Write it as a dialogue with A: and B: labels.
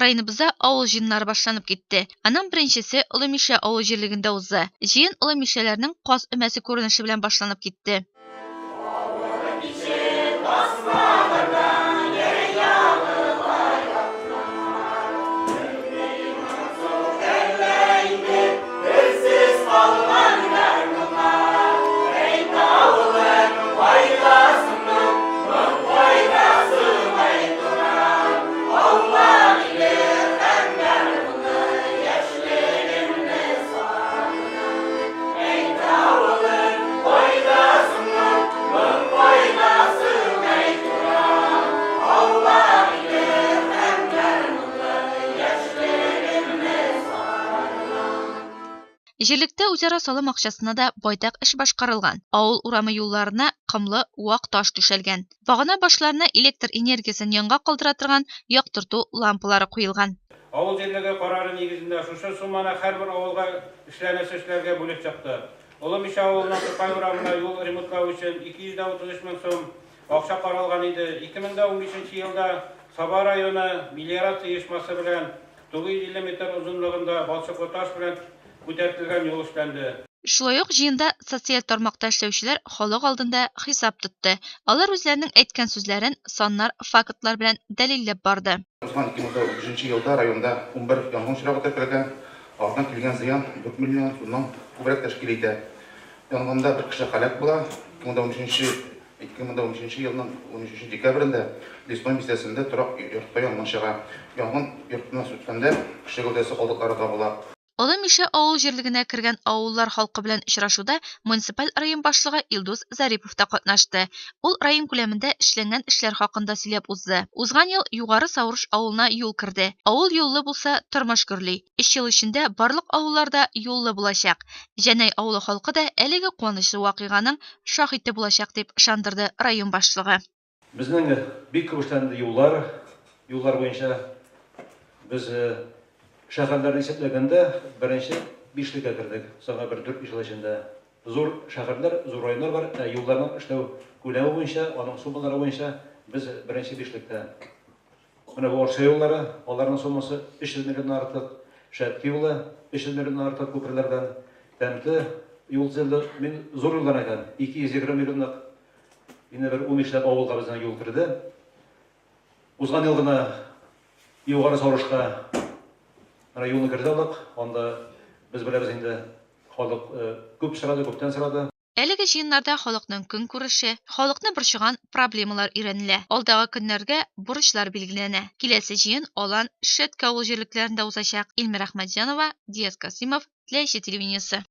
A: Районыбызда авыл җыеннары башланып китте. Аның беренчесе Олы Мишә авыл җирлегендә узды. Җыен Олы Мишәләрнең каз өмәсе күренеше белән башланып китте. Җирлектә үзара салым акчасына да байтак эш башкарылган. Авыл урамы юлларына комлы вак таш түшәлгән. Багана башларына электр энергиясен янга калдыра торган яктырту лампалары куелган.
B: Авыл җирлеге карары нигезендә шушы сумманы һәрбер авылга эшләнәсе эшләргә бүлеп чыкты. Олы Мишә авылының Тукай урамында юл ремонтлау өчен 233 мең сум акча каралган иде. 2015 нче елда Саба районы мелиорация оешмасы белән 950 метр озынлыгында балчыклы таш белән күтәртелгән юл эшләнде.
A: Шулай ук җыенда социаль тармакта эшләүчеләр халык алдында хисап тотты. Алар үзләренең әйткән сүзләрен саннар, фактлар белән дәлилләп барды.
C: Узган 2015 елда районда 11 янгын очрагы теркәлгән, алардан килгән зыян 4 миллион сумнан күбрәк тәшкил итә. Янгында бер кеше һәлак була. 2013 2013 елның 13 декабрендә Лесной бистәсендә торак йортта янгын чыга. Янгын йортны сүткәндә кеше гәүдәсе калдыклары табыла.
A: Олы Мишә авыл җирлегенә кергән авыллар халкы белән очрашуда муниципаль район башлыгы Илдус Зарипов та катнашты. Ул район күләмендә эшләнгән эшләр хакында сөйләп узды. Узган ел Югары Саурыш авылына юл керде. Авыл юллы булса, тормыш гөрли. Өч ел эчендә барлык авыллар да юллы булачак. Җәнәй авылы халкы да әлеге куанычлы вакыйганың шаһиты булачак, дип ышандырды район башлыгы.
D: Безнең бик күп эшләнде юллар, юллар буенча без шәһәрләрне исәпләгәндә беренче бишлеккә кердек соңгы бер дүрт-биш ел эчендә. Зур шәһәрләр, зур районнар бар, ә юлларның эшләү күләме буенча, аның суммалары буенча без беренче бишлектә. Менә бу Арча юллары, аларның суммасы 300 миллионнан артык, Шәтке юлы 300 миллионнан артык күперләрдән, Тәмте юл төзелде, мин зур юлдан әйтәм, 220 миллионлык. Инде бер унбишләп авылга безнең юл керде. Узган ел гына Югары Саурышка менә юлны кертә алдык. Анда без беләбез инде, халык күп сорады, күптән сорады.
A: Әлеге җыеннарда халыкның көнкүреше, халыкны борчыган проблемалар өйрәнелә, алдагы көннәргә бурычлар билгеләнә. Киләсе җыен Алан, Шәтке авыл җирлекләрендә узачак. Илмира Әхмәтҗанова, Диас Касыймов, Теләче телевидениесе.